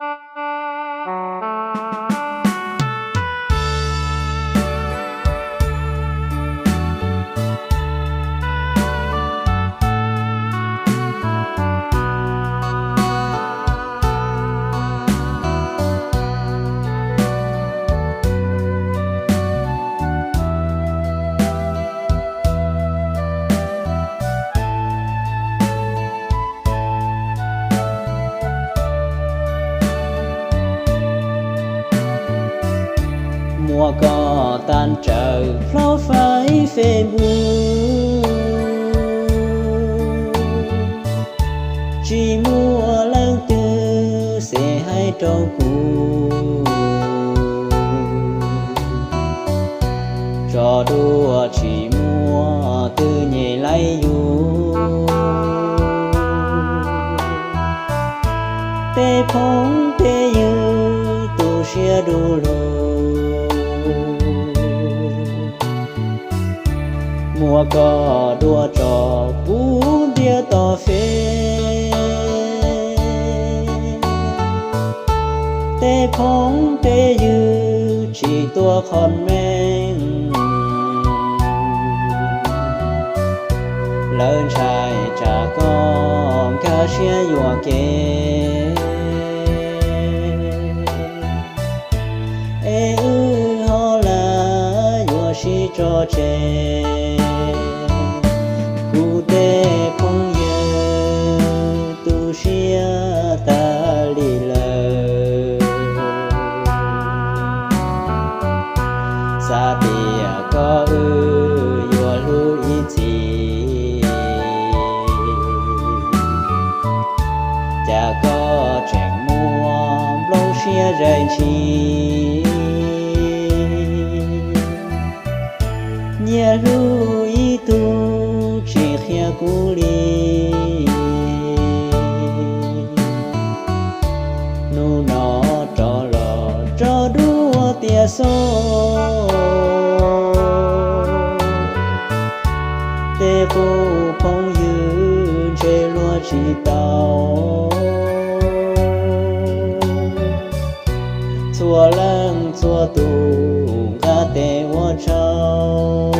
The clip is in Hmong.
Muaj koj tag nrho plaub fais Facebook, tsis muaj leej twg xav hais rau kuv. Tso dua tsis muaj twg nyiam li yus, tej phooj tej ywg tu siab du lug. Muab koj dua tso pub ntiab tom fej, tej phooj tej ywg tsis tuaj comment, lawv ntshai tsam koj nkag siab yuam kev. Es wb ho lam yuav sib tso tseg, kuv tej phooj ywg tu siab tas li lawm. Xav tias koj wb yuav hlub ib txhis, cas koj tseem muaj nplooj siab zais ntshis. Nyiam hlub ib tug tsis qhia kuv li, hnub no rov los tso dua tias xob. Tej qub phooj ywg ntshe luag tsis tau, txhua leej txhua tus nqa tes ua tsaug.